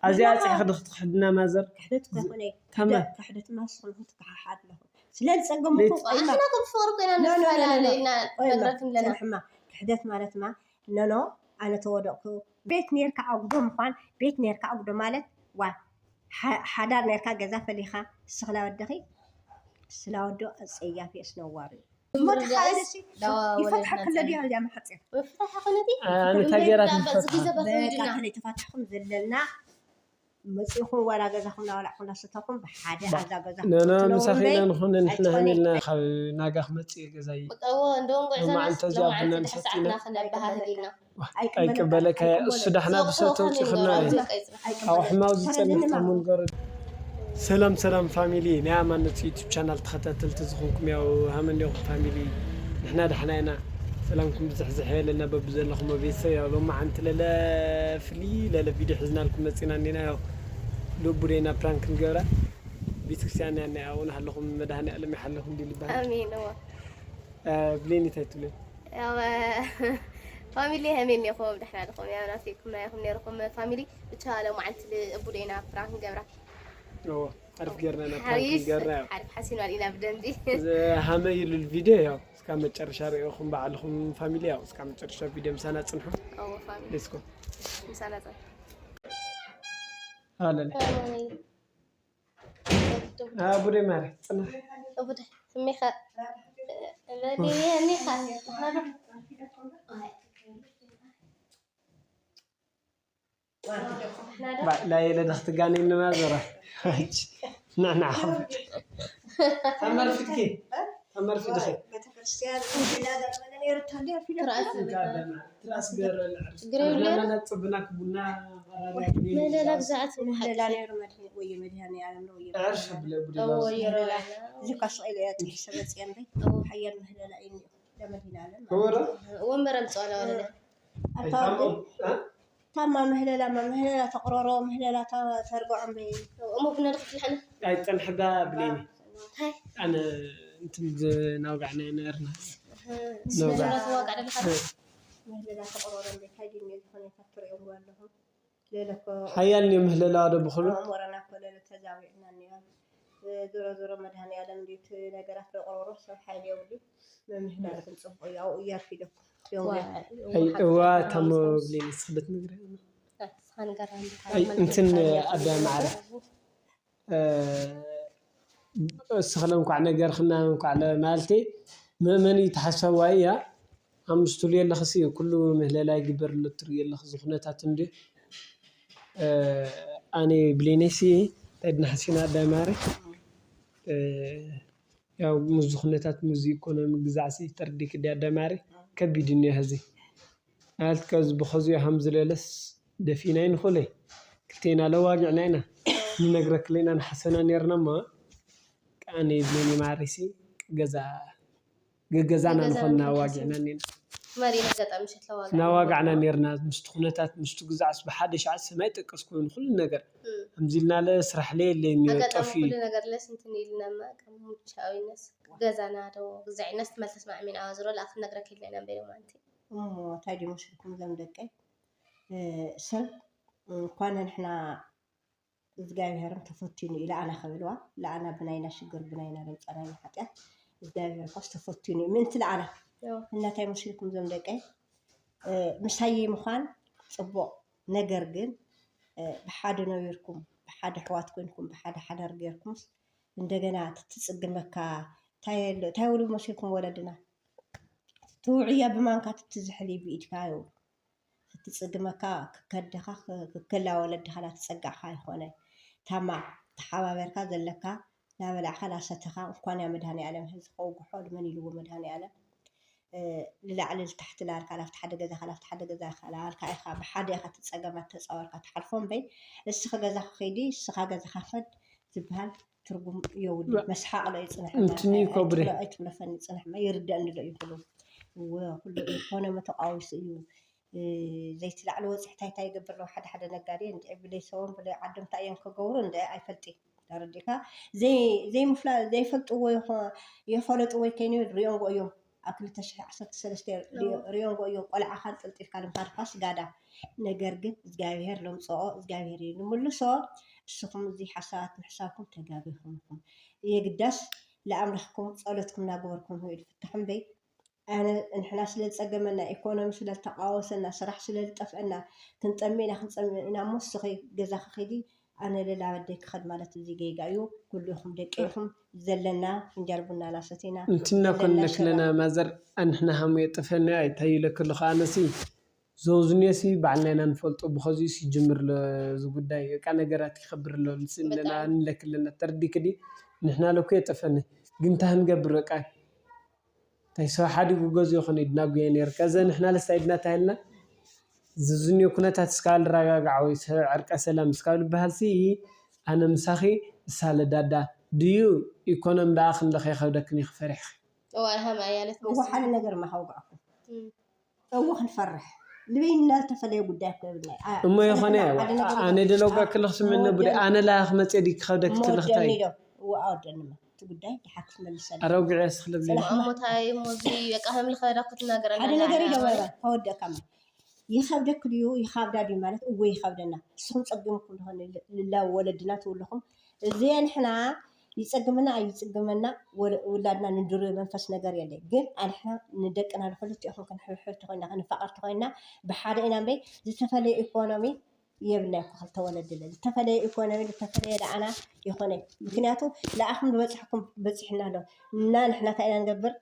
ኣዚኣ ፂሕኺ ዶ ክትክሕድና ማዘር? ክሕደት እኮ ኣይኮነ። ታማ ክሕደት ማስኹም ክትከሓሓድ ኣለኹም። ስለ ዝፀገምኩ ቆይማ ኣሕና ከም ፍቕሪ ኮይና ኖ፣ ኖ፣ ኖ፣ ኖ፣ ንፈላለ ኖ። ኢና ቆይማ ነግረክን ኣለና። ፅንሕማ። ክሕደት ማለትማ ኖኖ፣ ኣነ ተወደቕኩ። ቤት ኔርካ ኣጉዶ ምዃን፣ ቤት ኔርካ ኣጉዶ ማለት ዋ ሓ- ሓዳር ኔርካ ገዛ ፈሊኻ ስኽላ ወደኺ ስላ ወዶ ኣፀያፊ ኣስነዋሪ እዩ። እሞ ተኻእለሲ ይፈትሓ ክለ ድያ እዚኣ መሓፅር መፍታሕ ኮነቲ ኣነ ታጌራ በዚ ግዜ ትፈትሓ በቃ በኸይድና ተለይ ተፋታሕኩም ዘለና መፂኹም ዋላ ገዛኹም ናበላዕኩም ናሰተኹም ብሓደ ኣብዛ ገዛ ነና ክትነብሩ ምሳኺ እምበይ ኢና ንኾነ ንሕና ኣይትኾነ። ሃሚልና ካብ ናጋ ክመፅእ እየ ገዛይ እዎ እንደውን ጉዕዞና ሎማዓንቲ እዚኣ ቡና ሎማዓንቲ ንሰቲ ሳዓትና ኢና ክነባሃህል ኢና ኣይቅበለካ እየ እሱ ዳሕና ብሰብ ተውፂኹና እዩ ኣብ ሕማው ዝፀንሕ ተሙን ገሩ ሰላም ሰላም ፋሚሊ ናይ ኣማነት ዩቱብ ቻናል ተኸታተልቲ ዝኾንኩም ያው ሃመን ዲኹም ፋሚሊ ንሕና ዳሕና ኢና ሰላምኩም ብዝሕዝሕ የለና በብዘለኹም ቤተሰብ ያው ሎማዓንቲ ለለ ፍሊ ለለ ቪድዮ ሒዝናልኩም መፂና እንዲና ያው ልቡ ደይና ፕራንክ ንገብራ ቤተክርስትያን ያና ያው ንሃለኹም መድሃኒ ኣለም ይሓለኹም ዲል ይበሃል ኣሜን እዎ ብሌን እንታይ ትብልን ያው ፋሚሊ ሃሜን ኔኹም ደሕና ድኹም ያው ናፊቅኩም ናይኹም ኔርኩም ፋሚሊ ብቻ ሎማዓንቲ ልእቡ ደይና ፕራንክ ንገብራ እዎ ሓሪፍ ጌርና ኢና ፕራንክ ሓሪፍ ጌርና ያው ሓሪፍ ሓሲና ኢና ብደንቢ ሃመ ይሉል ቪድዮ ያው እስካብ መጨረሻ ርእኹም ባዕልኹም ፋሚሊ ያው እስካብ መጨረሻ ቪድዮ ምሳና ጽንሑ እዎ ፋሚሊ ሌስኮ ምሳና ጸን ኣለለ ቡደ ማሪ ጽንሕ እቡደ እሚኻ በሊኒኻ ላየለ ዳኽትጋነይ ንማዘራ ንዕና ተመርፊትኪ ተመርፊትኪ ቤተክርስትያን ላ ዘረበለ ነይሩ ታዲያ ፊለ ትራስ ትራስ ገረለ ችግር የብለን። ጽብናክ ቡና መለላ ግዛኣት ምህለላ ነይሩ መድህን ወይ መድሃኒ ኣለም ነው ወይ ዕርፍ ብለ ቡደ እዎ ይረላና እዚ ካስቀ ኢለ እያ ጥሒሰ መፅየ እምበይ ሓያል ምህለላ እዩ እኒኦ ለመድህን ኣለም ወረ ወንበር ኣምፅዋላ ወለለ ኣታ ታማ ምህለላ ማ ምህለላ ተቅረሮ ምህለላ ተርጎ እምበይ እሞ ቡና ድክፍልሐና ኣይጸንሕባ ብሌኒ እንታይ ኣነ እንትን ናውጋዕና ነርና ስለዘረትዋቃ ደለካ ምህለላ ተቅረሮ እምበይ ካይድኒ ዝኾነ ካብ ትሪኦም ኣለኹም ለለኮ ሓያል ምህለላ ዶ ብኽሉ ኣእምሮና ኮለለ ተዛዊዕና እኒኦ ዞሮ ዞሮ መድሃኒ ኣለም እንዴት ነገራት ተቅረሮ ሰብ ሓይል የብሉ መምህዳር ግን ፅቡቅ ያው እያርፊደኩም እዋ ታሞ ብሌኒ ስክለት ንግረ እንትን ኣዳ ማዕረ እስኽለ እንኳዕ ነገርክና እንኳዕ ማለተይ መእመኒ ተሓሳዋይ እያ ኣምስቱሉ የለኽሲ ኩሉ ምህለላ ይግበር ኣሎ ትርኢ የለኽ ዝኹነታት እንዲ ኣነ ብሌነሲ ተድና ሓሲና ኣዳ ማዕረ ያው ምስ ዝኹነታት ምስ ኢኮኖሚ ግዛዕሲ ተርዲክ ድያ ኣዳ ማዕረ ከቢድ እኒኦ ሕዚ ማለት ከዚ ብኸዚኦ ሃም ዝለለስ ደፊእና ይንኽእለይ ክልቴና ለዋጊዕና ኢና ንነግረክለይና ንሓሰና ነርና እሞ ከዓኒ ብሌኒ ማሪሲ ገዛ ገገዛና ንኾን ናዋጊዕና ኒና መሪና ገጣሚ ሸት ለዋጋ ናዋጋዕና ነርና ምስቲ ኩነታት ምስቲ ግዛዕስ ብሓደ ሸዓት ሰማይ ጠቀስ ኮይኑ ኩሉ ነገር ከምዚ ኢልና ለ ስራሕ ለየለ ኣጋጣሚ ጠፊ ኩሉ ነገር ለስ እንትን ኢልና ማ ከም ሙቻዊነስ ገዛና ዶ ግዛዒነስ ትመልተስ ማዕሚን ኣዋዝሮ ለኣ ክነግረክ ኢልና ኢና በይነ ማለት እሞ እንታይ ድዩ መስልኩም እዞም ደቀይ ሰብ እንኳን ንሕና እግዚኣብሔርም ተፈቲኑ እዩ ለኣና ከበልዋ ለኣና ብናይና ሽግር ብናይና ለምፃናይና ሓጢኣት እግዚኣብሔር ኳስ ተፈቲኑ እዩ ምእንቲ ለኣና እናታይ መስልኩም እዞም ደቀይ ምሳይ ምዃን ፅቡቅ ነገር ግን ብሓደ ነቢርኩም ብሓደ ኣሕዋት ኮይንኩም ብሓደ ሓዳር ጌርኩምስ እንደገና ትትፅግመካ እንታይ ኣሎ እንታይ ወሉ መሲልኩም ወለድና ትውዕያ ብማንካ ትትዝሕሊ ብኢድካ ይብሉ ትትፅግመካ ክከድኻ ክከላ ወለድኻ ላትፀጋዕካ ኣይኮነ ታማ ተሓባበርካ ዘለካ ናበላዕካ ላሰተኻ እንኳን ያ መድሃኒ ኣለም ህዚ ከውግሖ ልመን ኢልዎ መድሃኒ ኣለም ንላዕሊ ልታሕቲ ላልካ ላፍቲ ሓደ ገዛኻ ላፍቲ ሓደ ገዛኻ ላልካ ኢኻ ብሓደ ኢኻ እቲ ፀገማት ተፃወርካ ትሓልፎ እምበይ እስኻ ገዛኻ ከይዲ እስኻ ገዛኻ ከድ ዝበሃል ትርጉም የብሉ መስሓቕ ዶ ይፅንሕ እንትኒ ኮብሪ ኣይትብሎ ፈኒ ፅንሕ ማ ይርደእኒ ዶ ይብሉ እወ ኩሉ ኢኮኖሚ ተቃዊሱ እዩ ዘይትላዕሊ ወፅሕታ እንታይ ይገብር ኣለዉ ሓደ ሓደ ነጋዴ እንድዒ ብለይ ሰቦም ብለይ ዓዶም እንታይ እዮም ክገብሩ እንድዒ ኣይፈልጢ ተረዲእካ ዘይምፍላ ዘይፈልጥዎ የፈለጥዎ ይከይኑ ሪኦም እዮም ኣብ ክልተ ሽሕ ዓሰርተ ሰለስተ ሪዮንጎ እዮም ቆልዓኻ ኣንጠልጢልካ ንምኻድካስ ጋዳ። ነገር ግን እግዚኣብሔር ለምፅኦ እግዚኣብሔር እዩ ንምልሶ። እስኹም እዚ ሓሳባት ምሕሳብኩም ተጋቢኹም ኢኹም። የግዳስ ለኣምላኽኩም ጸሎትኩም እናገበርኩም ኢሉ ፍትሑ እምበይ ኣነ ንሕና ስለ ዝጸገመና፣ ኢኮኖሚ ስለ ዝተቃወሰና፣ ስራሕ ስለ ዝጠፍአና ክንጠሚ ኢና ክንጸሚ ኢና እሞ እስኺ ገዛኺ ኺዲ ኣነ ልላበደይ ክኸድ ማለት እዚ ጌጋ እዩ። ኩልኹም ደቂ ኢኹም ዘለና ፍንጃል ቡናና ሰቲና እንትና ዘለና ኮን ለክለና ሰባት። ማዘር ኣንሕና ሃሙ የጠፈና ኣይታይለክልኹ ኣነሲ ዘውዝንዮሲ ባዕልና ኢና ንፈልጦ ብኸዚኡስ ይጅምር ኣሎ እዚ ጉዳይ እቃ ነገራት ይኸብር ኣሎ ንስእለና ንለክለና ተርዲክዲ ንሕና ለኩ የጠፈኒ ግን ታህንገብር በቃ እንታይ ሰው ሓዲጉ ገዚኡ ኾነ ኢድና ጉየ ነይር ከዘ ንሕና ለስታ ኢድና ታይልና ዝዝንዮ ኩነታት እስካ ልረጋጋዕ ወይ ዕርቀ ሰላም እስካ ልበሃል ሲ ኣነ ምሳኺ እሳ ለዳዳ ድዩ ኢኮኖም ደኣ ክንደኸ ይኸብደክን ይኽፈሪሕኺ እዋ ሃም ኣያለት እዋ ሓደ ነገር ማኸውጋዕኩም እዎ ክንፈርሕ ልበይ እናልተፈለየ ጉዳይ እኮ የብልና እሞ የኾነ ኣነ ደለውጋ ክልኽ ስምዕነ ቡደ ኣነ ላ ክመፅእ ዲ ክኸብደ ክትልኽታይ እዎ ኣወደንማ እቲ ጉዳይ ድሓር ክትመልሰልና ኣረውግዕ ስክልብ እሞታይ እሞ እዚ በቃ ከም ልኸዳ ክትናገረና ሓደ ነገር ይደበረ ከወደካ ይኸብደክ ድዩ ይኻብዳ ድዩ ማለት እወ ይኸብደና እስኹም ፀጊምኩም ዝኾነ ልላ ወለድና ትውልኹም እዚአ ንሕና ይፀግምና ኣይፅግመና ውላድና ንድሮ መንፈስ ነገር የለ ግን ኣንሕና ንደቅና ንክልቲኦኹም ክንሕብሕብ ተኮይና ክንፋቀር ተኮይና ብሓደ ኢና እምበይ ዝተፈለየ ኢኮኖሚ የብልና ይኮ ክልተ ወለድለ ዝተፈለየ ኢኮኖሚ ዝተፈለየ ደኣና ይኮነ ምክንያቱ ለኣኹም ዝበፅሕኩም በፂሕና ኣሎ እና ንሕና እንታይ ኢና ንገብር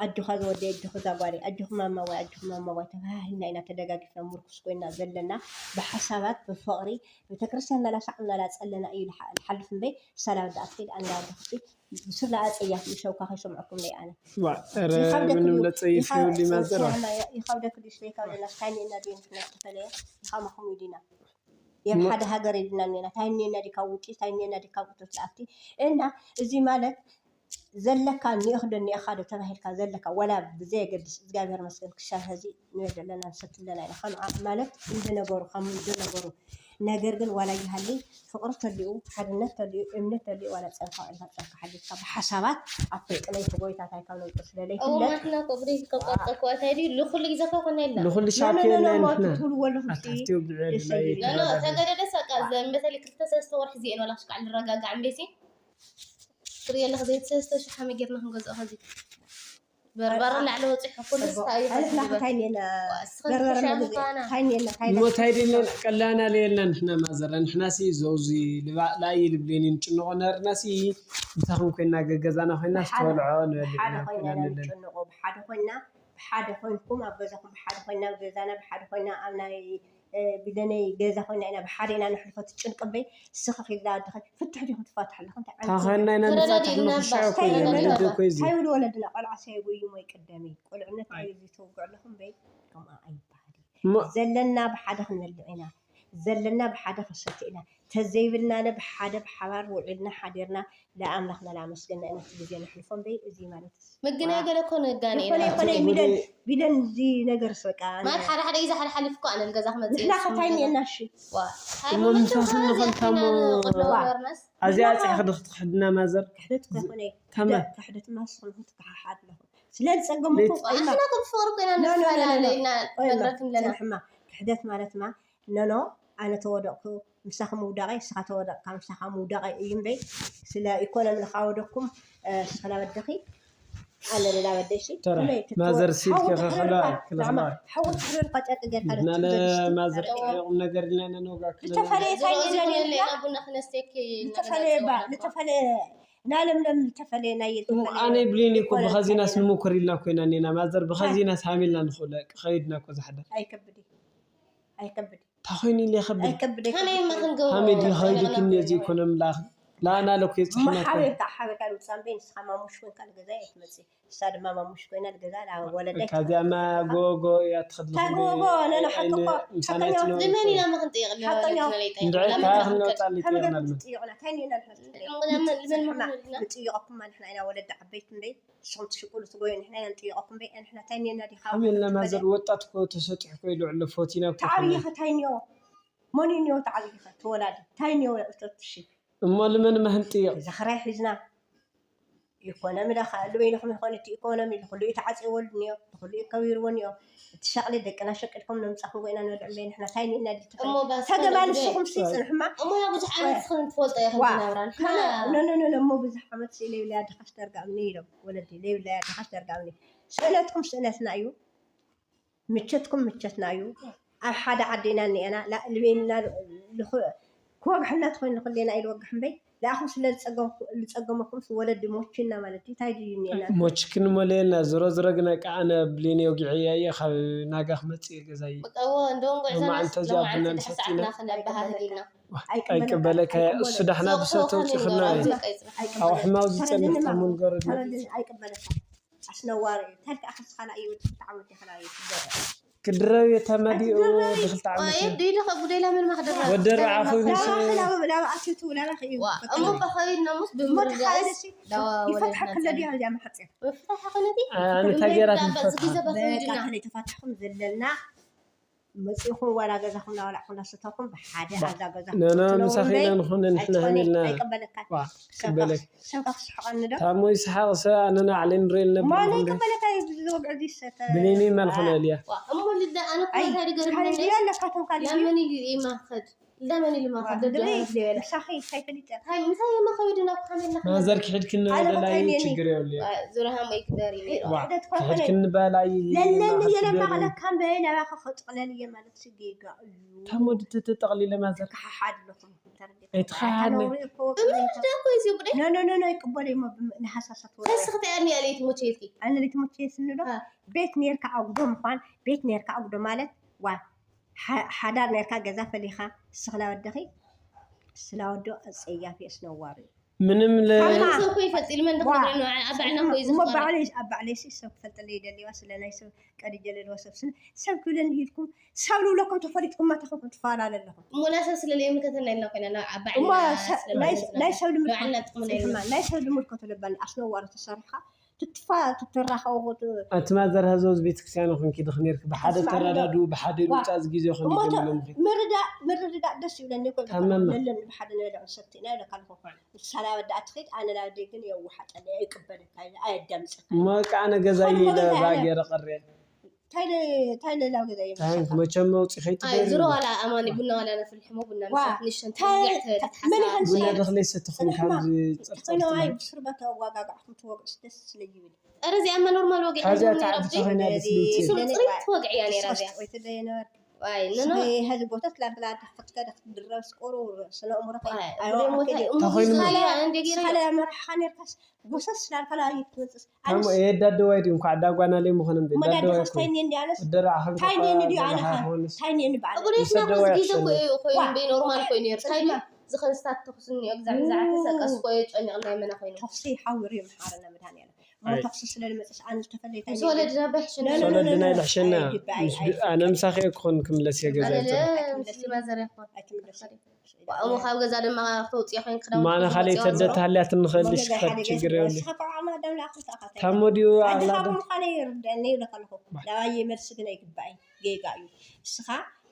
ኣጆኻ ዝወደይ ኣጆኺ እዛ ጓለይ ኣጆኺ ማማ ዋይ ኣጆኺ ማማ ዋይ ተባሃሂልና ኢና ተደጋጊፍና ምርኩስ ኮይና ዘለና ብሓሳባት ብፍቕሪ ቤተክርስትያን እናላሳዕ እናላፀለና እዩ ዝሓልፍ እምበይ ሰላም ዳኣ ትኸይድ ኣንዳ ወደኽቲ ብስላ ኣፀያፍ ይሸውካ ከይሰምዐኩም ደይ ኣነ ምንም ለፀይፍ ይኸብደክ ድዩ ይኸብደና ስለ ይኸብደና ስካይኒ እና ድዩ ንሕና ዝተፈለየ ይኸማኹም ኢዲና የብ ሓደ ሃገር ኢልና ኔና ታይ ኔና ዲካ ውጢ ታይ ኔና ዲካ ውጥት ዝኣቲ እና እዚ ማለት ዘለካ ኒእኽ ዶ ኒእኻ ዶ ተባሂልካ ዘለካ ወላ ብዘየገድስ እግዚኣብሔር መስገን ክሻብ ሀዚ ንበደለና ንሰትለና ኢና ከም ማለት እንደነገሩ ከም እንደነገሩ ነገር ግን ዋላ ይሃሊ ፍቅሪ ተሊኡ ሓድነት ተሊኡ እምነት ተሊኡ ዋላ ፀንካ ኢልካ ፀንካ ሓሊፍካ ብሓሳባት ኣብ ፍልጥለይ ተጎይታታይ ካብ ነውጡ ስለለይ ፍለት ንኹሉ ግዜ ኮነ የለን ንኹሉ ሻፕ የለን ንሕና ትብሉ ወለኹም ተገደደ ሰቃ በተለይ ክልተ ሰለስተ ወርሒ ዚኤን ዋላ ሽቃዕ ልረጋጋዕ እምበይሲ ትሪኢ ኣለኺ ዘይቲ ሰለስተ ሽሕ ከመይ ጌርና ክንገዝኦ ከዚ በርበረ ላዕሊ ወፂሑ ኩሉ ስታይ እዩ ኣልፍና ከዚ እንታይ ኔና በርበረ መግዚ እንታይ ኔና እንታይ እሞ እንታይ ደለና ቀላና ለየልና ንሕና ማዘረ ንሕና ሲ ዘውዚ ልባእ ላእይ ልብሌኒ ንጭንቆ ነርና ሲ ምሳኹም ኮይና ገገዛና ኮይና ዝተበልዖ ንበልዕ ሓደ ኢና ኮይና ኮይና ነለን ንጭንቆ ብሓደ ኮይና ብሓደ ኮይንኩም ኣብ ገዛኹም ብሓደ ኮይና ኣብ ገዛና ብሓደ ኮይና ኣብ ናይ ቢለነይ ገዛ ኮይና ኢና ብሓደ ኢና ነሕልፎ ትጭንቂ እምበይ ስኺ ኺላ ኣድኺ ፍትሕ ዲኹም ትፋትሕ ኣለኹም እንታይ ዓይነት ተኸና ኢና ንፋትሕ ተረዳዲእና እባ። ምኽሻዕ እኮ እንታይ እዩ ይብሉ? ንደኮ እዩ እዚ እንታይ ይብሉ ወለድና ቆልዓ ሰይቡ እዩ ሞይ ቅደሚ ቁልዕነት እዩ እዚ ትውግዕ ኣለኹም እምበይ ከምኣ ኣይበሃል እዩ እሞ ዘለና ብሓደ ክንበልዕ ኢና ዘለና ብሓደ ክንሰቲ ኢና ተዘይብልናለ ብሓደ ብሓባር ውዒልና ሓዲርና ለኣምላኽና ላመስገና ኢና እቲ ግዜ ነሕልፎ እምበይ እዚ ማለት ምግናይ ገለ እኮ ንጋነ ኢና። ይኮነ ይኮነ ቢለን ቢለን እዚ ነገር በቃ ማለት ሓደ ሓደ ግዜ ሓደ ሓሊፍ እኮ ኣነ ንገዛ ክመጽእ ንሕና ከታይ እኒኤና እሺ እሞ ምሳኽን ንኾንካ እሞ ኣዚኣ ፂሕኽዲ ክትክሕድና ማዘር ክሕደት እኮ ይኮነ ታማ ክሕደት ማስኹም ክትከሓሓድ ኣለኹም ስለ ዝፀገሙ እኮ ቆይማ ኣሕና እኮ ብፍቅሪ ኮይና ንፈላለ ኢና ነግረክን ኣለና ክሕደት ማለትማ ኖኖ ኣነ ተወደቕኩ ምሳኺ ምውዳቐይ ንስኻ ተወደቕካ ምሳኻ ምውዳቐይ እዩ እምበይ ስለ ኢኮኖሚ ንኻወደኩም ንስኺ ላበደኺ ኣነ ንላበደይሲ ማዘር ሲድ ከኸኸላ ክለኽላ ሓወት ክረልካ ጨርቂ ጌርካ ንሕና ለማዘር ቁም ነገር ኢልና ነንወጋ ዝተፈለየ ታይኒና ቡና ክነስተኪ ዝተፈለየ ባ ዝተፈለየ ናለምለም ዝተፈለየ ናይ ኣነ ይብሊኒ እኮ ብኸዚናስ ንሙክር ኢልና ኮይና ኔና ማዘር ብኸዚናስ ሃሚልና ንኽእሎ ከይድና እኮ ዝሓደር ኣይከብድ ኣይከብድ እንታይ ኮይኑ ኢለ ይኸብድ ኣይከብድ ከመይ እማ ክንገብሮ ሃመይ ድዩ ከይድክን ነዚ ኢኮኖሚ ለኣኽ ለኣና ለኩ የፅሕና እኮ ሓበካ ሓበካ ንፃምበይ ንስኻ ማሙሽ ኮንካ ንገዛ እየ ትመፅእ ንሳ ድማ ማሙሽ ኮይና ንገዛ ወለደይ ካብዚኣማ ጎጎ እያ ትኸድልኩም ጎጎ ነና ሓቂ እኮ ምሳና ሓቀኛ የትነብር ንመን ኢና ምኽንጥይቕ ሓቀኛ እንድዒ ከኣ ክንወፃ ሊጥየቕና ልመን እንታይ ኔና ንሕና ንጥይቐኩማ ንሕና ኢና ወለዲ ዓበይቲ እምበይ ንስኹም ትሽቁሉ ትጎዩ ንሕና ኢና ንጥይቐኩም እምበይ ንሕና እንታይ ኔና ዲኻ ከመይ ኢልና ማዘር ወጣት እኮ ተሰጢሑ እኮ ይልዕሎ ፎቲና እኮ ተዓብይኸ እንታይ ኒኦ መን እዩ ኒኦ ተዓብይኸ ተወላዲ እንታይ ኒኦ እቶትሺ እሞ ልመን ማህን ጥይቕ እዛ ኽራይ ሒዝና ኢኮኖሚ ዳኻ ልበይንኹም ይኾን? እቲ ኢኮኖሚ ንኹሉ እዩ ተዓፂዎ እኒኦ፣ ንኹሉ እዩ ከቢርዎ እኒኦ። እቲ ሸቕሊ ደቅና ሸቂልኩም ነምፃኹም ኮይና ንበልዕ እምበይ ንሕና እንታይ ኒእና ድልትፈ እሞ ባስ ተገባን ተነግደ ንስኹም ሲ ፅንሕማ እሞ ያ ብዙሕ ዓመት ስኽን ትፈልጦ ኢኽን ዋ፣ ትነብራ ንሕና ካለ ኖ ኖ ኖ ኖ እሞ ብዙሕ ዓመት ሲ ለይብለያ ድኻሽ ደርጋምኒ ኢሎም ወለዲ ለይብለያ ድኻሽ ደርጋምኒ። ስእነትኩም ስእነትና እዩ። ምቸትኩም ምቸትና እዩ። ኣብ ሓደ ዓዲ ኢና እኒአና ልቤንና ክወግሐና ትኾይኑ ንክልቴና ኢልወግሕ እምበይ ንኣኹም ስለ ዝፀገምኩ- ዝፀገመኩም ወለዲ ሞችና ማለት እዩ እንታይ ድዩ እኒአና ሞችክን ሞለየልና ዝሮ ዝሮ ግን ኣቃ ኣነ ብሌን ወጊዐያ እየ ካብ ናጋ ክመፅእ እየ ገዛይ በቃ እዎ እንደውም ጉዕዞ ሎማዓንቲ እዚኣ ቡና ሎማዓንቲ ንሰቲ ኢና ሰዓትና ክነበሃህል ኢና ኣይቅበለካ እሱ ዳሕና ብሰተው ፅፍና እዩ ኣብ ሕማው ዝፀንሕ ተመንገሩ ኣይቅበለካ ኣስነዋሪ እዩ እንታይ ከዓ ክስኻላ እዩ ብጣዕሚ ወዲ ከላ እዩ ክደረ ክድረብ እየ ታማዲኡ ብክልተ ዓመት እዩ። ወዲ ርዓ ኮይኑ ላባኺ ላባኣትቱ ላባኺ እዩ እሞ በኸይድ ነሙስ ብምርጋስ ይፈትሓ ክለ ድያ እዚኣ መሓፅር ኣነ ታጌራ ትፈትሓ ተፋታሕኩም ዘለና መፂኹም ዋላ ገዛኹም ናበላዕኩም ናስተኹም ብሓደ ኣብዛ ገዛ ኖ ኖ ምሳኺ ኢና ንኹን ንሕና ሃሚልና ኣይቀበለካ ሰምካ ክስሕቐኒ ዶ ታሞ ይስሓቕ ሰብ ኣነ ናዕሊ ንሪኤል ነብር ማለ ይቀበለካ ዝወግዕ ዝሰተ ብሌኒ ማልኹነ እልያ እሞ ልዳ ኣነ ኩነታ ድገርምኒ ኣለካ ተንካ ለመን ኢሉ ይማኸድ ለመን ኢሉ ማኸድ ደደ ምሳኺ እንታይ ፈሊጠ እንታይ ምሳይ የማኸዱ ናብ ካሜላ ማዘር ክሕድክኒ ወደላይ ችግር የብሉ ዝረሃም ወይ ግበር እዩ ክሕድክኒ በላይ ለለኒ የለማኸለካ እምበይ ናባኸ ከጥቕለል እየ ማለት ስጌጋ እዩ ታሞ ድትትጠቕሊለ ማዘር ክሓሓድ ኣለኹም ኣይትኸሓድኒ እምርዳ እኮ እዩ ዝብደ ኖ ኖ ኖ ይቅበል እሞ ንሃሳሳት ወረ ከስኽቲ ኣኒ ኣለይ ትሞቼልኪ ኣነ ለይ ትሞቼ ስንዶ ቤት ኔርካ ኣጉዶ ምኳን ቤት ኔርካ ኣጉዶ ማለት ዋ ሓዳር ኔርካ ገዛ ፈሊኻ ስኽላ ወደኺ ስላ ወዶ ኣጸያፊ ኣስነዋሪ ምንም ለ ታማ ሰብ ኮይ ፈጺል መን ተኸብረን ኣባዕና ኮይ እሞ ዝኽበረ ባዕለይ ኣብ ባዕለይ ሲ ሰብ ክፈልጠለይ ይደልዋ ስለ ናይ ሰብ ቀዲጀ ለልዋ ሰብ ስለ ሰብ ክብለኒ ኢልኩም ሰብ ልብለኩም ተፈሊጥኩም መታኹም ትፈላለ ኣለኹም እሞ ናሰብ ስለ ለየምልከተና ኢልና ኮይና ናብ ኣባዕና እሞ ሰ- ናይ- ስለማለትና ናይ ሰብ ልምድ ንባዕልና ጥቕምና ኢልና ንሕማ ናይ ሰብ ልምድ ከተለባኒ ኣስነዋሪ ተሰርሕካ ትትፋ ትትራኸቡ ኣቲ ማዘር ሀዘውዝ ቤተክርስትያን ኹን ኪድኽ ኔርክ ብሓደ ተረዳዱ ብሓደ ዋ። ልውፃ እዚ ግዜ ኹን እሞ ይግምሎም ተ- ምርዳእ ምርድዳእ ደስ ይብለኒ እኮ ታመመ። ለለን ብሓደ ንበልዕ ንሰቲ ኢና ኢለካ ኣለኹ ንሳ ናብ ኣደ ኣትኸይድ ኣነ ናብ ኣደይ ግን የዋሓጠኒ ኣይቅበለካ ኢለ ኣየዳምፀካ እሞ ከዓ ነገዛ ኾን ኢለ መገዛ ባገረ ቀረ እንታይ ለ- እንታይ ለላው ገዛ እዩ ታንክ መቸም መውፂ ኣይ ዝሮ ከይትበል ዋላ ኣማኒ ቡና ዋላ ነፍልሕ ሞ ቡና ዋ፣ ምሸት ንሸን ታይ- ተወግዕ ተ- ታ- ተትሓሳ ምን ይኸን ቡና ደኽለይ ሰትኹም ጽንሕማ። ካብዚ ጸርጸር ተኸይኖ ኣይ ትበል ብስርበተ ዋጋጋዕኩም ትወግዕስ ደስ ስለ ይብል ኧረ እዚኣማ ኖርማል ወግዒ ካዚኣ ኖርማል ጻዕዲ ወግዒ። ተኾይና ደስ እሱ ልትብል ጽሪት ወግዒ እያ ነይራ እዚኣ። ወይ ትደይ ነበር። ዋይ፣ ኖ፣ ኖ። ስለ ሀዚ ቦታት ላርላ ተፈትከ ደክ ድረስ ቁሩ ስነ እምሮ ከይ ዋይ፣ ኣይዋ እግሬ ሞተ፣ ከይ እሞ ተኾይኑ ስኻላ እንደ ገይረ ስኻላ መርሓ ነርካስ ጎሰስ ላልካ ላ ይትመጽስ። ታሞ ኣነስ የዳደዋይ ድዩ እንኳዕ ዳጓና ለይ ምኾነ እንደ መዳዲ ዳደዋይ ከስታይ እኮ። እንዲ ኣነስ ወደራ ኣኸም ታይ ተፋ እንዲ ኣነኻ። ዳሃ ኾንስ። ታይ እንዲ በዓል። እግሬ ስና ሰደዋ ኩሉ ግዜ እኮ ያሸንፋ። እዩ እኮ ዋ። እንደ ኖርማል እኮ ነይሩ። ታይ ስማ። ዝኸንስታት ተኹስኒ እግዚኣብሔር ዝዓተ ሰቀስ እኮ እዩ ጨኒቕና የመና ኮይኑ። ተኹሲ ሓውር እዩ መሓረና መድኃኒዓለም። እሞ ኣይ። ተኹሲ ስለ ዝመጽስ ኣነ ዝተፈለየ ታይ ምስ ወለድና በሕሽን ኖ፣ ኖ፣ ኖ፣ ኖ፣ ኖ። ወለድና ይልሕሸና። ኣይ፣ ይባይ፣ ምስ ኣይ፣ ድ-፣ ኣነ ምሳኺ እየ ክኾን ክምለስ እየ ገዛ ኣለ ይልተን። ምስ ማዘር ይኾን። ኣይትምለስ። እሞ ካብ ገዛ ድማ ክተውፅኦ ኮይን ክዳውንቲ ማነ ካልእ ክተውፅኦ ተደት ሃልያት ንኽእል እሞ ሽክፈት ገዛ ችግር ሓደ የብሉ። ንስኻ እኮ ዓቕሚ ኣዳም ለኣኹም ተኣኻታይ። ታሞ ድዩ ኣድኻ ኣኽላዶ? ብምዃነ ይርደአኒ ይብለካ ኣለኹ። ባ- ናባየ መልሲ ግን ኣይግባእን። ጌጋ እዩ። ንስኻ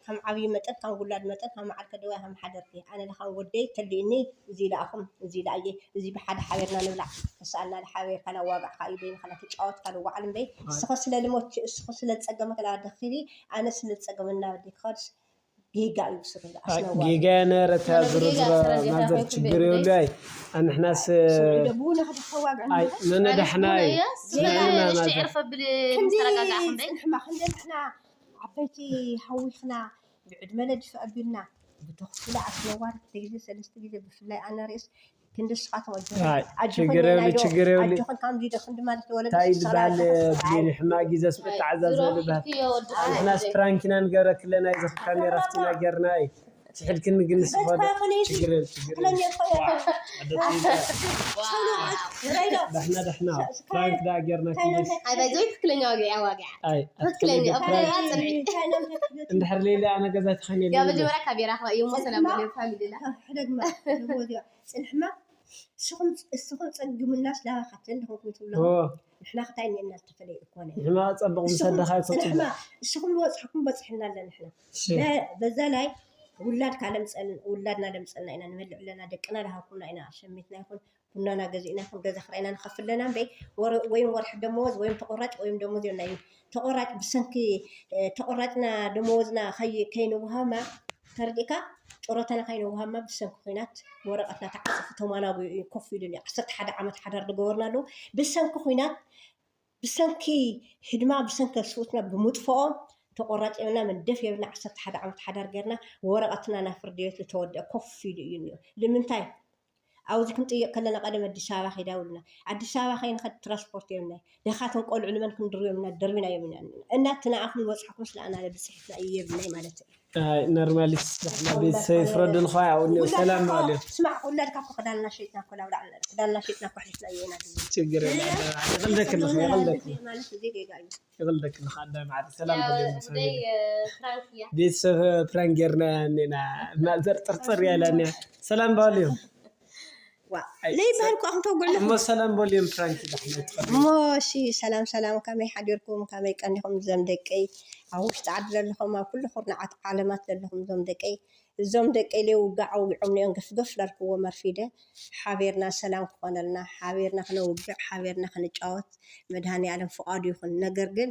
ከም ዓብዪ መጠን፣ ከም ውላድ መጠን፣ ከም መዓልከ ደዋይ፣ ከም ሓደርቲ። ኣነ ለኻን ወደይ ተሊእኒ፣ እዚ ለኣኹም፣ እዚ ለኣየ፣ እዚ ብሓደ ሓቢርና ንብላዕ። ተሰኣልና ለሓቢርካ ላዋጋዕካ እዩ በይንኻ ላተጫወትካ ልዋዓል እምበይ። ኣይ። እስኸ ስለ ልሞች፣ እስኸ ስለ ዝጸገመክ ላደኺሪ፣ ኣነ ስለ ዝጸገመና ወዲ ክኸድስ ጌጋ እዩ ስሩ ኣይ፣ ኣስነዋሪ። ጌጋ ነረ ተያዝሮ ጌጋ ዝሮ ስረ ጌጋ ናዘር ኮይኑ ችግር ቤት የብሉ። ኣይ፣ ኣንሕናስ ስሩ ደቡና ከተዋግዕ ኣይ፣ ማለት ነነ ዳሕና እዩ። ማለት እያ፣ ጌጋ ስለ ናዘር። ንሽቲ ዕርፈ ብል ክንዲ ምስተረጋጋዕኩም በይ። ጽንሕማ፣ ክንዲ ንሕና ዓበይቲ ሃዊኽና፣ ብዕድመ ለዲፍ ኣቢልና፣ ብተኽሲ ለኣስነዋሪ ክልተ ግዜ፣ ሰለስተ ግዜ፣ ብፍላይ ኣነ ርእስ፣ ክንዲ ንስኻትኩም ኣጆኹም። ኣይ፣ ኣጆኹም ችግር የብሉ፣ ናይ ዶ-፣ ችግር የብሉ። ኣጆኹም፣ ከምዚ ዶ ክንዲ ማለት ንወለዲ እንታይ ክሳራ ዝበሃል ኣጆኹም። ብሌኒ ሕማቕ ግዜ ኣይ፣ ዝተዓዛዘ ዝሮ ዝበሃል። ሒዝክዮ ወዲ ኣይ፣ ፋሚሊ። ንሕናስ ፕራንክ ኢና ንገብረክለ ናይ ዘኽ ካሜራ ኣፍቲና ጌርና፣ ኣይ፣ ትሕልክኒ ግን ንስኻ ዶ-፣ ችግር የብሉ፣ ችግር የብሉ። ትኽክለኛ እኮ እያ። ዋ፣ ዓደት ዋው። ይዛ። ሰው ነው፣ አይ፣ ራይዶ። ዳሕና፣ ዳሕና። ፕራንክ ዳ ጌርና ታይ ነው፣ ክንስ። ታይ ነው፣ ኣይ፣ ባይ ዘ ወይ ትኽክለኛ ዋጋ እያ፣ ዋጋ። ኣይ፣ ትኽክለኛ፣ ኣትክለኛ። ኣባይ ጽንዒ። ታይ ነው፣ ታይ ነው። እንድሕር ሌላ ኣነ ገዛ ተኸይነ ያ ሌላ። መጀመርያ ካሜራ ኸ እዩ፣ እሞ ሰላም ሰላም። በሉ፣ ፋሚሊ ላ። ሕደግማ፣ ሕደግማ፣ ጽንሕማ። እስኹም፣ እስኹም ጸግሙና ስላባ ካተን ድኹም ትብሎ። ኦ። ንሕና ክታይ እኒአና ዝተፈለየ እኮነ። ንሕና ጸብቕ ምስ ንስኹም ኣደኻ እኮ ጽንሕማ፣ ጽቡቕ። እስኹም ዝበጽሕኩም በጽሕና ኣለ ንሕና። እሺ። በ-፣ በዛ ላይ ውላድካ ለምፀልና ውላድና ለምፀልና ኢና ንበልዕ ኣለና። ደቅና ዳሃብኩምና ኢና ሸሚትና ይኹን ቡናና ገዚእና ይኹን ገዛ ክራይና ንኸፍል ኣለና እምበይ ወይም ወርሒ ደመወዝ ወይም ተቆራጭ ወይም ደመወዝ የብልና እዩ። ተቆራጭ ብሰንኪ ተቆራጭና ደመወዝና ከይንውሃማ ተረዲእካ ጡረታና ከይንውሃማ ብሰንኪ ኩናት ወረቀትና ተዓፂፉ ተማናጉ እዩ ኮፍ ኢሉ እዩ። ዓሰርተ ሓደ ዓመት ሓዳር ዝገበርና ኣለዉ ብሰንኪ ኩናት ብሰንኪ ህድማ ብሰንኪ ስውትና ብምጥፍኦም ተቆራጭ የብልና መንደፍ የብልና ዓሰርተ ሓደ ዓመት ሓዳር ገርና ወረቀትና ናብ ፍርዲ ቤት ዝተወደአ ኮፍ ኢሉ እዩ እኒኦ። ንምንታይ ኣብዚ ክንጥይቅ ከለና ቀደም ኣዲስ ኣበባ ከይዳ ውልና ኣዲስ ኣበባ ከይንኸድ ትራንስፖርት የብልና ደኻትን ቆልዑ ንመን ክንድርዮ የብልና ደርቢና የብልና እና እቲ ንኣኹም ዝበፅሐኩም ስለኣና ብፅሒትና እዩ የብልናይ ማለት እዩ። ኖርማሊ ቤተሰብ ይፍረዱ ልኳ ያው እኒኦ ሰላም ማለት እዩ። ስማዕ ውላድካ እኮ ክዳንና ሸይጥና እኮ ላውላ ክዳንና ሸይጥና እኮ ሕሊፍና እዩ ኢና ችግር የብልናይ። ይቕልደክልኽ ይቕልደክልኽ ማለት እዚ ጌጋ እዩ። ይቕልደክልኽ ኣዳይ ማዕረ ሰላም በልዮም። ቤተሰብ ፕራንክ ጌርና እኔና ማዘር ጥርጥር ያለ እኔ ሰላም በልዮም። ለይበሃል እኮ ኣኹም ተጉዕሉ እሞ ሰላም በልዮም። ፕራንክ ዳሕና ትኸዱ እሞ እሺ። ሰላም ሰላም፣ ከመይ ሓዲርኩም? ከመይ ቀኒኹም? እዞም ደቀይ ኣብ ውሽጢ ዓዲ ዘለኹም፣ ኣብ ኩሉ ኩርናዓት ዓለማት ዘለኹም እዞም ደቀይ፣ እዞም ደቀይ ለይ ውጋዕ ኣውጊዖም ነዮም ገፍገፍ ላልክዎ መርፊደ ሓቢርና ሰላም ክኾነልና፣ ሓቢርና ክነውግዕ፣ ሓቢርና ክንጫወት መድሃኒ ኣለም ፍቓዱ ይኹን። ነገር ግን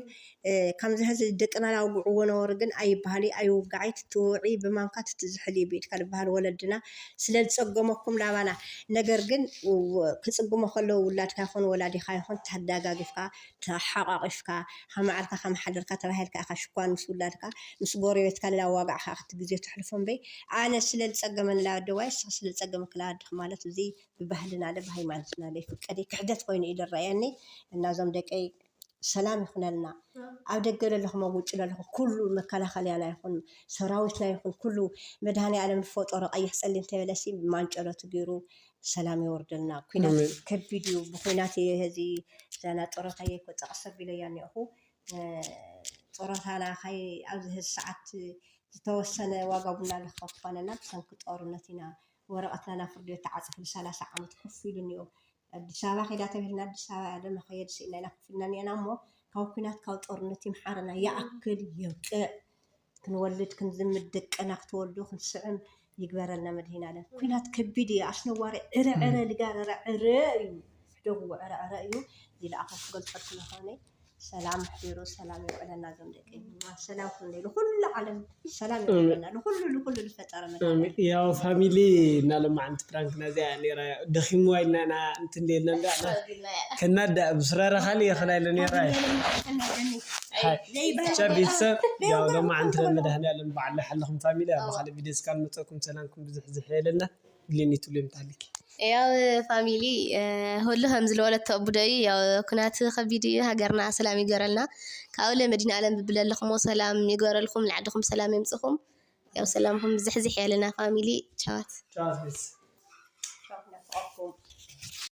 ከምዚ ሕዚ ደቅና ላውግዕዎ ነበሩ ግን ኣይበሃሊ ኣይውጋዒ ትትውዒ ብማንካ ትትዝሕል እዩ ብኢድካ ዝበሃል ወለድና ስለ ዝፀገመኩም ላባና። ነገር ግን ክፅግሞ ከለዉ ውላድካ ይኹን ወላዲኻ ይኹን ተዳጋጊፍካ ተሓቋቂፍካ ከመዓልካ ከመሓደርካ ተባሂልካ ኢኻ ሽኳን ምስ ውላድካ ምስ ጎረቤትካ እናዋጋዕካ ኢኻ እቲ ግዜ ተሕልፎ እምበይ ኣነ ስለ ዝፀገመኒ ላወደዋይ ንስኻ ስለ ዝፀገመኪ ላወድኺ ማለት እዚ ብባህልና ለ ብሃይማኖትና ለይፍቀድ ክሕደት ኮይኑ እዩ ዝረኣየኒ እና እዞም ደቀይ ሰላም ይኹነልና ኣብ ደገ ለለኹም ኣብ ውጭ ለለኹም ኩሉ መከላኸልያና ይኹን ሰራዊትና ይኹን ኩሉ መድሃኒ ኣለም ዝፈጠሮ ቀይሕ ፀሊም ተበለሲ ማንጨሎቱ ገይሩ ሰላም የወርደልና። ኩናት ከቢድ እዩ። ብኩናት እየ ህዚ ዘና ጦረታ እየ እኮ ጠቕስ ኣቢለያ እኒኦኹ ጦረታና ካይ ኣብዚ ህዚ ሰዓት ዝተወሰነ ዋጋ ቡና ንክኸፍል ኮነና ብሰንኪ ጦርነት ኢና ወረቐትና ናብ ፍርዲ ቤት ተዓፂፉ ንሰላሳ ዓመት ኮፍ ኢሉ እኒኦ። ኣዲስ ኣበባ ከይዳ ተብሂልና ኣዲስ ኣበባ እያ ደመኸየድ ስኢና ኢና ኮፍ ኢልና እኒአና እሞ ካብ ኩናት ካብ ጦርነት ይምሓረና ይኣክል የብቅዕ ክንወልድ ክንዝምድ ደቅና ክትወልዱ ክንስዕም ይግበረልና መድሂናለም ኩናት ከቢድ እዩ ኣስነዋሪ ዕረ ዕረ ልጋረረ ዕረ እዩ ሕደጉዎ ዕረ ዕረ እዩ ዝለኣኸ ክገልፀልኩ ዝኾነ ሰላም ኣሕዲሩ ሰላም የውዕለና ዞም ደቂ ሰላም ኩን ንኩሉ ዓለም ሰላም የውዕለና ንኩሉ ንኩሉ ዝፈጠረ መድሃኒዓለም። ያው ፋሚሊ እና ሎማዓንቲ ፕራንክ ናዚኣ ነራ ደኺምዋ ኢልና ኢና እንትን ኢልና እንዳ ከናዳ ብስራራ ካሊ የኸላ ኢለ ነራ። ብቻ ቤተሰብ ያው ሎማዓንቲ መድሃኒዓለም በዓል ይሓለኹም ፋሚሊ ኣብ ካልእ ቪድዮ እስካብ ንመፀኩም ሰላምኩም ብዝሕ ዝሕ የለና። ድሌኒ ትብልዮም ታሊክ ያው ፋሚሊ ሁሉ ከም ዝለወለት ተቡደ እዩ። ያው ኩናት ከቢድ እዩ። ሃገርና ሰላም ይገረልና። ካብኡ ለመዲና ኣለም ብብለለኹሞ ሰላም ይገረልኩም። ንዓድኹም ሰላም የምፅኹም። ያው ሰላምኩም ዝሕዝሕ ያለና ፋሚሊ ቻዋት። ቻዋት ቤስ